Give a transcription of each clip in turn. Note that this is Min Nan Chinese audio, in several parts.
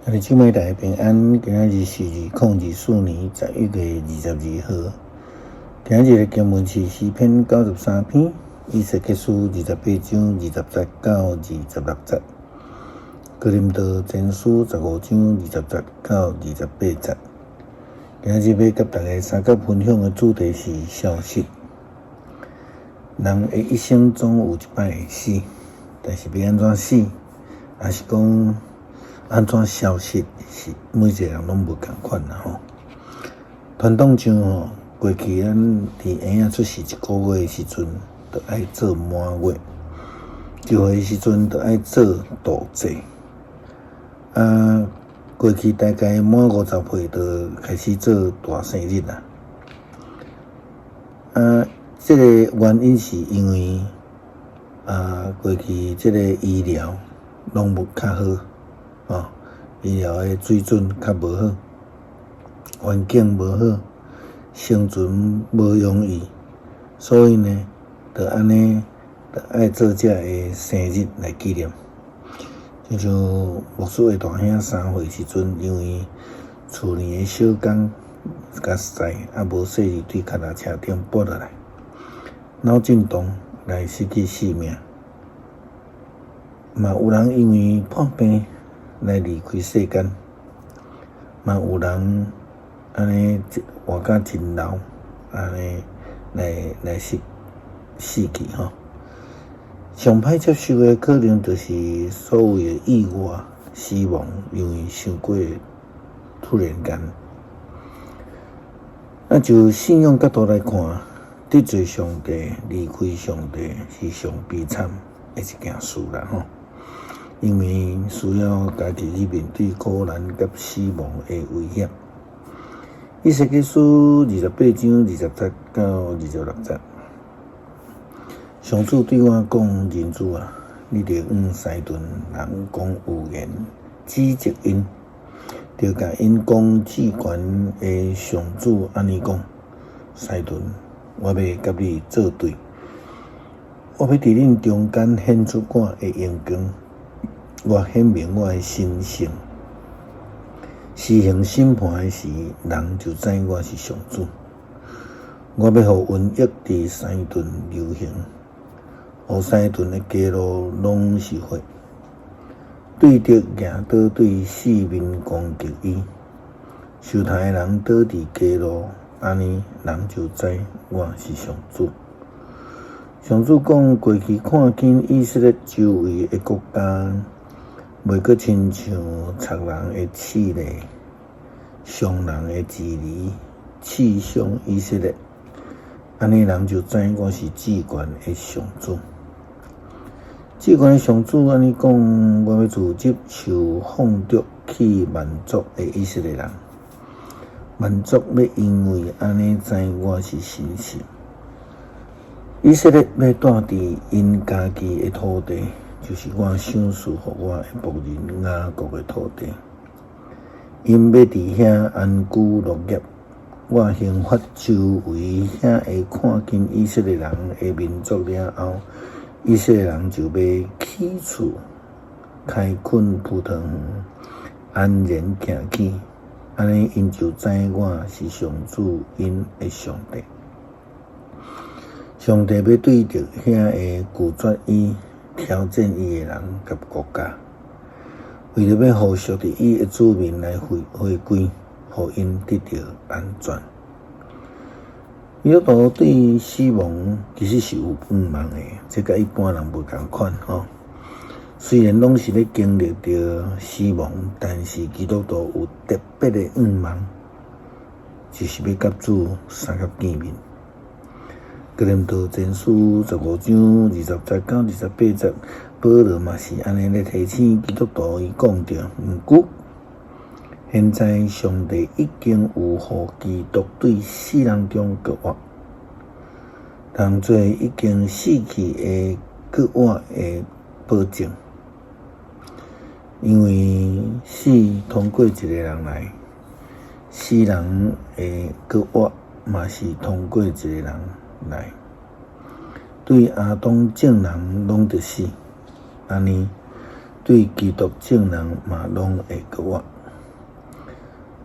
兄弟姊妹大家平安，今仔日是2024年11月22號。今日的經文是詩篇93篇，以西結書28章20節到26節，哥林多前書15章20節到28節。今日欲佮大家相共分享的主題是消失。人的一生總有一擺會死，但是欲按怎死，抑是講按怎消失，是每一個人攏無仝款啦吼。傳統上吼，過去咱佇嬰仔出世一個月的時陣，就愛做滿月；1歲的時陣，就愛做度祭。啊，過去大概滿50歲，就開始做大生日啦。啊，這个原因是因為啊，過去這个醫療攏無較好。哦，醫療的水準較無好，環境無好，生存無容易，所以呢，就按呢，就愛做這个生日來紀念。親像牧師的大兄3歲時陣，因為厝裡的小工共屎，啊無細膩對腳踏車頂跌落來，腦震盪來失去性命。嘛有人因為破病來離開世間，嘛有人按呢活甲真老，按呢來來死死去吼。上歹接受的可能就是所謂的意外死亡，因為傷過突然間。啊，就信仰角度來看，得罪上帝、離開上帝是上悲慘的一件事啦吼。因為需要家己去面對苦難佮死亡的危險。以西結書28章20節到26節，上主對我講：人子啊，你著向西頓人講預言，指責𪜶，著共𪜶講至懸的上主按呢講：西頓，我欲佮你做對，我欲佇恁中間顯出我的榮光。我顯明我的神聖，施行審判的時，人就知我是上主。我欲予瘟疫佇西頓流行，予西頓的街路攏是血，對敵舉刀對四面攻擊伊，受殺的人倒佇街路，按呢人就知我是上主。上主講，過去看見以色列周圍的國家，袂閣親像插人的刺咧，傷人的蒺藜，刺傷以色列，按呢人就知我是至懸的上主。至懸的上主按呢講，我欲組織受放逐去萬族的以色列人，萬族欲因為按呢知我是神聖。以色列欲蹛佇𪜶家己的土地，就是我賞賜予我的僕人雅各的土地。𪜶欲佇遐安居樂業。我刑罰周圍遐會看輕以色列人的民族了後，以色列人就欲起厝，開墾葡萄園，安然行去。按呢，𪜶就知我是上主𪜶的上帝。上帝欲對著遐會拒絕伊、挑戰伊的人佮國家，為著欲予屬佇伊的子民來回回歸，予𪜶得著安全。基督徒對死亡其實是有盼望的，這佮一般人無仝款吼。雖然攏是咧經歷著死亡，但是基督徒有特別的盼望，就是欲佮主相佮見面。哥林多前書15章20節到28節，保羅嘛是按呢咧提醒基督徒，伊講著，毋過現在上帝已經有予基督對死人中復活，當做已經死去的復活的保證。因為死通過一个人來，死人的復活嘛是通過一个人來。對亞當眾人攏著死，按呢對基督眾人嘛攏會復活。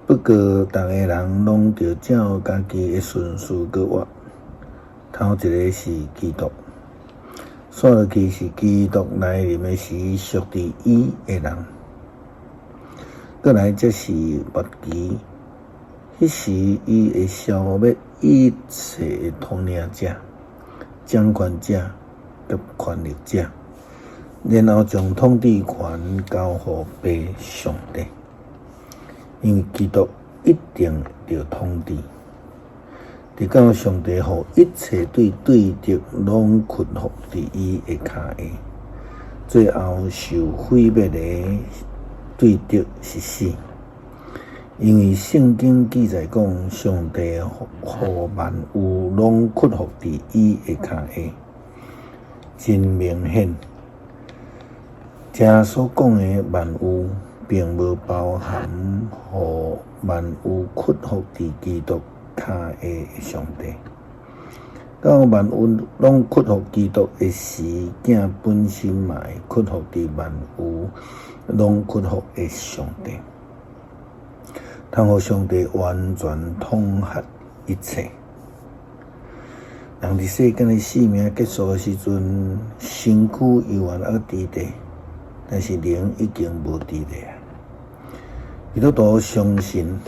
不過，逐个人攏著照家己的順序閣活。頭一个是基督，煞落去是基督來臨的時屬佇伊的人。閣來才是末期，彼時伊會消滅一切的統領者、掌權者佮權力者，然後將統治權交予父上帝。因為基督一定著統治，直到上帝予一切對對敵攏屈服佇伊的跤下，最後受毀滅的對敵是死。因為聖經記載講，上帝予萬有攏屈服佇伊的跤下，真明顯。這所講的萬有，並無包含予萬有屈服佇基督跤下的上帝。到萬有攏屈服基督的時，囝本身嘛會屈服佇萬有攏屈服的上帝，通予上帝完全統合一切。人佇世間的生命結束的時陣，身軀猶原猶佇地，但是靈已經無佇地啊。基督徒相信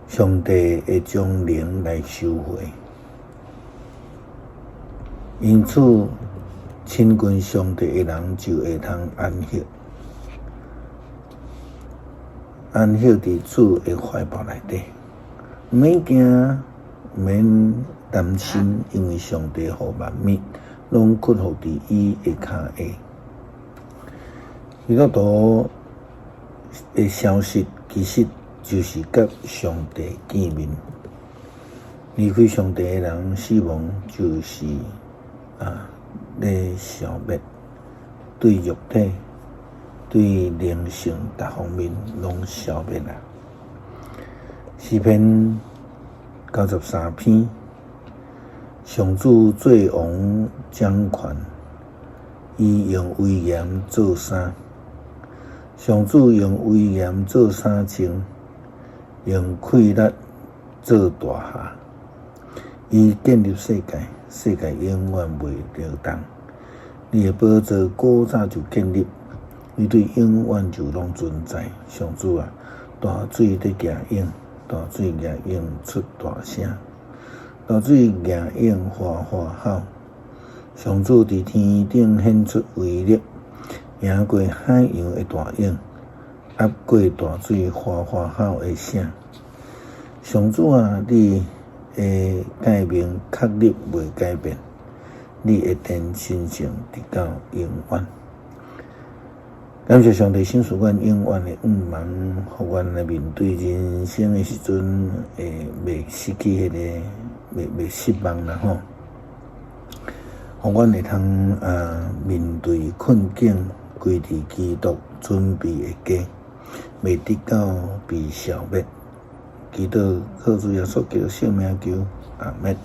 上帝會將靈來收回，因此親近上帝的人就會通安息，安息佇主的懷抱內底，毋免驚，毋免擔心，因為上帝予萬物攏屈服佇伊的跤下。基督徒的消失，其實就是佮上帝見面。離開上帝的人，死亡就是咧消滅，對肉體、對靈性各方面攏消滅啦。詩篇93篇，上主做王掌權，伊用威嚴做衫。上主用威嚴做衫穿，用氣力做大廈。伊建立世界，世界永遠袂搖動。你的寶座古早就建立，伊對永遠就攏存在。上主啊，大水佇舉湧，大水舉湧出大聲，大水舉湧嘩嘩吼。上主佇天頂顯出威力，贏過海洋的大湧，壓過大水嘩嘩吼的聲。上主啊，你的誡命確立袂改變，你的殿神聖直到永遠。感謝上帝賞賜阮永遠的向望，予阮來面對人生的時陣，會袂失去彼个，袂失望啦吼。予阮會通面對困境，歸佇基督準備的家，袂得到被消滅。祈禱靠主耶穌基督聖名求，阿們。